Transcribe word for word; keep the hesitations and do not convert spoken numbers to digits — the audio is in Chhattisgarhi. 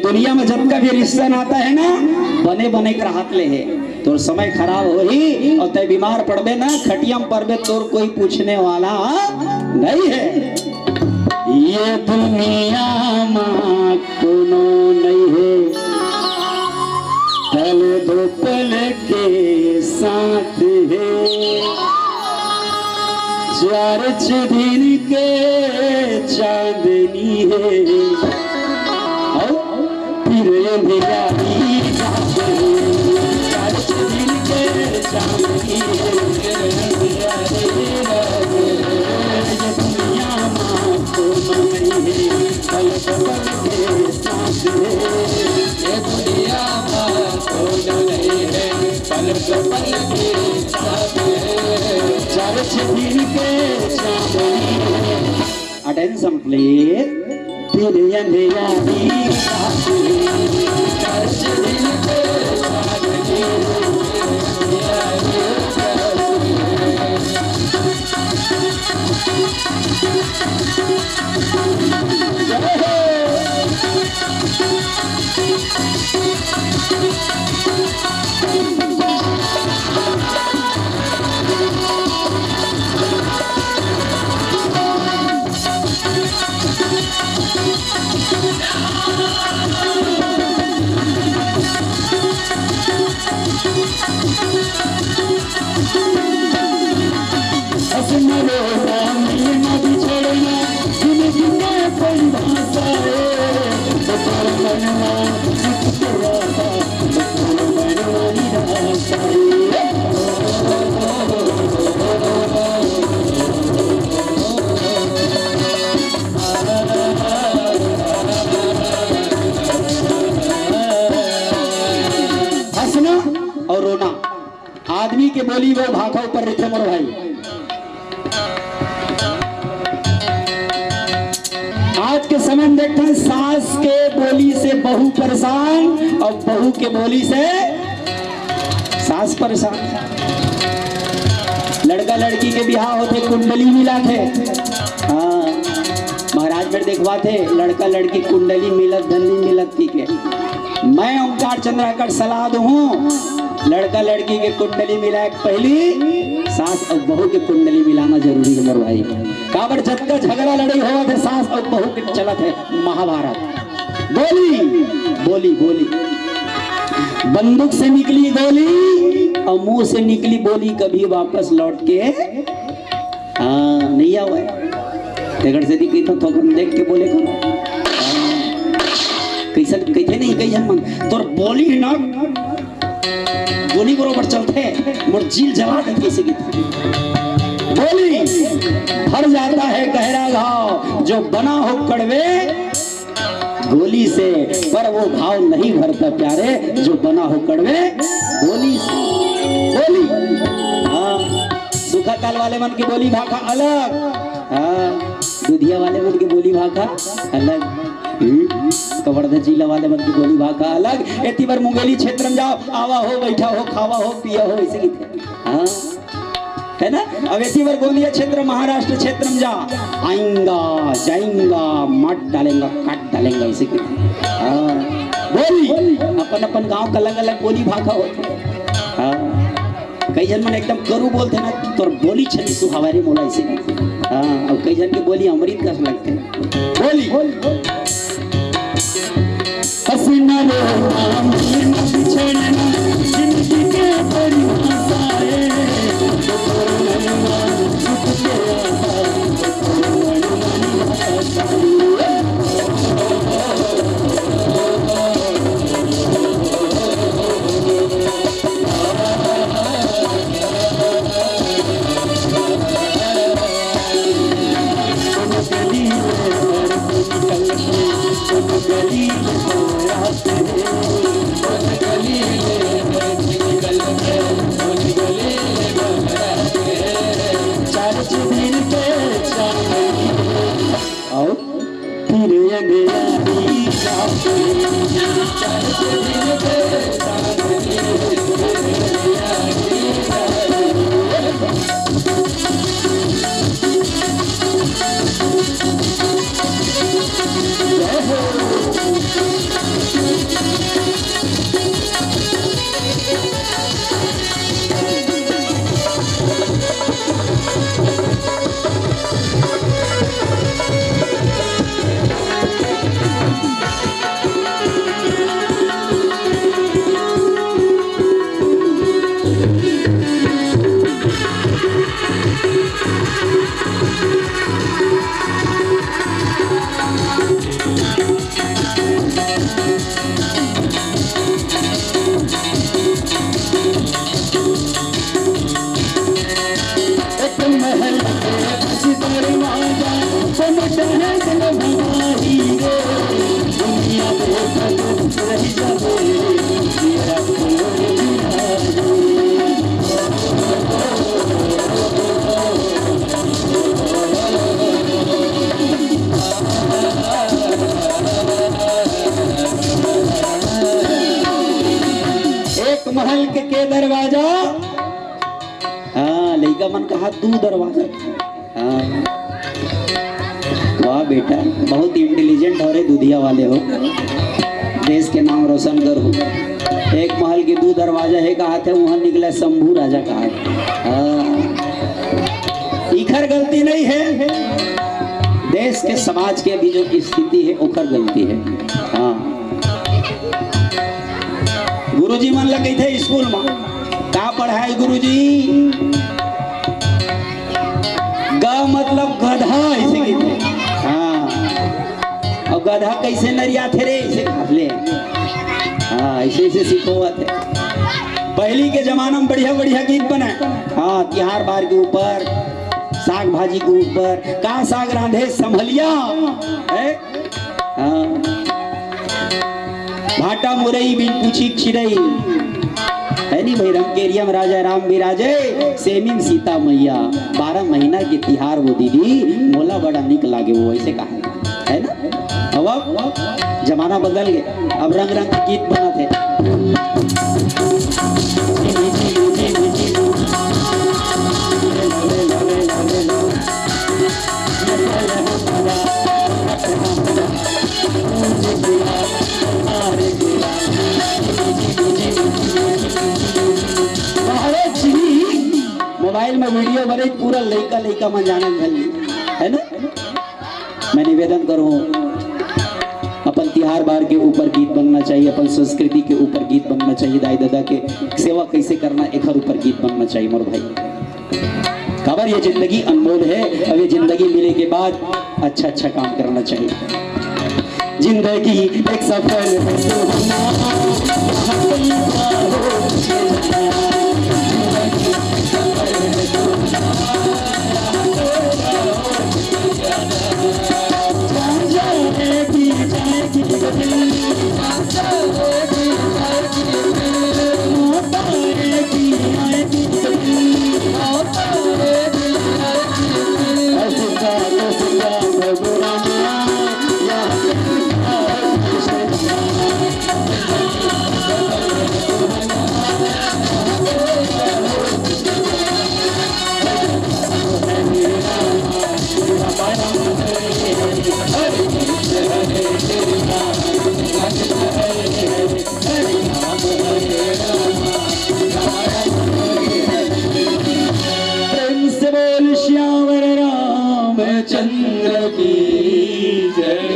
दुनिया में जतका भी रिश्ता नाता हे ना, बने बने के राहत ले हे। तोर समय खराब होही अउ तैं बीमार पड़बे ना, खटिया में परबे, तोर कोई पूछने वाला नहीं हे। ये दुनिया मा कोनो नइ हे, पल दो पल के साथ हे, चार छह दिन के चांदनी हे, अउ फिर अंधियारी रात हे, चार छह दिन के चांदनी हे, फिर अंधियारी रात हे। ये दुनिया मा कोनो नइ हे, पल पल के साथ हे। ये दुनिया मा कोनो नइ हे, पल पल के साथ हे। चार छह दिन के चांदनी हे। Attention please. फिर अंधियारी रात हे। चार छह दिन के चांदनी हे। हंसना और रोना, आदमी के बोली वो भाखा ऊपर रहिथे मोर भाई। आज के समय में देखते हैं, सास के बोली से बहू परेशान और बहू के बोली से सास परेशान। लड़का लड़की के बिहाव होथे, कुंडली मिलाथे। हाँ, महाराज मेर देखवाथे, लड़का लड़की कुंडली मिलत धन नइ मिलत कहिके। मैं ओंकार चंद्राकर सलाह दूहूं, लड़का लड़की के कुंडली मिलाय के पहिली सास अउ बहू के कुंडली मिलाना जरूरी हे मोर भाई। काबर जतका झगड़ा लड़ई होवत हे सास अउ बहू के चलत हे महाभारत। बोली, बोली, बोली। बंदूक से निकली गोली अउ मुंह से निकली बोली, कभी वापस लौट के, हाँ, नइ आवय। तेकर सेती कहिथंव, थोकन देख के बोले करो। हाँ। कइसन कहिथे नहीं, कइसन मन, तोर बोली हे ना, गोली बरोबर चलथे, मोर जील जला देथे कइसे कहिथे। बोली, भर जाता है गहरा घाव, जो बना हो कड़वे गोली से, पर वो घाव नहीं भरता प्यारे, जो बना हो कड़वे बोली से। बोली। हाँ, सूखा ताल वाले मन के बोली भाखा अलग। हाँ, दुधिया वाले मन के बोली भाखा अलग। हम्म, कवर्धा जिला वाले मन के बोली भाखा अलग। एती बर मुंगेली क्षेत्र में जाओ, आवा हो, बैठा हो, खावा हो, पिया हो, ऐसे की। हाँ। हे ना? अब एती बर गोंदिया क्षेत्र, महाराष्ट्र क्षेत्र में जा, आएंगा, जाएंगा, मार डालेंगा, काट डालेंगा, ऐसे कहिथे। हाँ, बोली, अपन अपन गांव के अलग अलग बोली भाखा होथे। हाँ, कई झन मन एकदम करू बोलथे ना, तोर बोली छनी सुहावय रे मोला, ऐसे कहिथे। हाँ, अउ कई झन के बोली अमृत कस लगथे। बोली। हंसना रोना मिलना बिछड़ना जिंदगी के परिभाषा है। एक महल के, के दरवाजा। हाँ, लइका मन कहा दू दरवाजा। हाँ। वाह बेटा, बहुत इंटेलिजेंट हो रे, दुधिया वाले हो, देश के नाम रोशन करो। एक महल के दू दरवाजा हे कहा थे, वहां निकला शंभू राजा कहा। हाँ। इखर गलती नहीं है, देश के समाज के अभी जो स्थिति है ओखर गलती है। हाँ। गुरुजी मन ल कहिथे स्कूल म, "का पढ़ाए गुरुजी?" ग मतलब गधा, ऐसे कहिथे। हाँ। और गधा कैसे नरियाथे रे, ऐसे कहा ले। हाँ, ऐसे ऐसे सिखोवत हे। पहली के जमाना में बढ़िया बढ़िया गीत बने। हाँ, तिहार बार के ऊपर, साग भाजी के ऊपर, का साग रांधे संभलिया, है? हाँ। भाटा मुरई बिन पूछी चिरई, है नी भाई? रमकेरिया में राजा राम विराजे, सेमी में सीता मैया। बारह महीना के तिहार वो दीदी, मोला बड़ा निक लागे वो, ऐसे कहा, है ना? अब, अब जमाना बदल गया, अब रंग रंग के गीत बनत हे। मोबाइल में वीडियो बने, पूरा लइका लइका मन जाने भली, है ना? मैं निवेदन करूं, अपन तिहार बार के ऊपर गीत बनना चाहिए, अपन संस्कृति के ऊपर गीत बनना चाहिए, दाई ददा के सेवा कैसे करना, एकर ऊपर गीत बनना चाहिए मोर भाई। काबर ये जिंदगी अनमोल है, अब ये जिंदगी मिले के बाद अच्छा अच्छा काम करना चाहिए। जिंदगी एक सफर है सुहाना, यहाँ कई बार हो के जाना। जिंदगी एक सफर है सुहाना, यहाँ कई बार हो के जाना। जान जाएगी, जाएगी, जान जाएगी, जाएगी। प्रेम से बोल सियावर रामचंद्र की जय।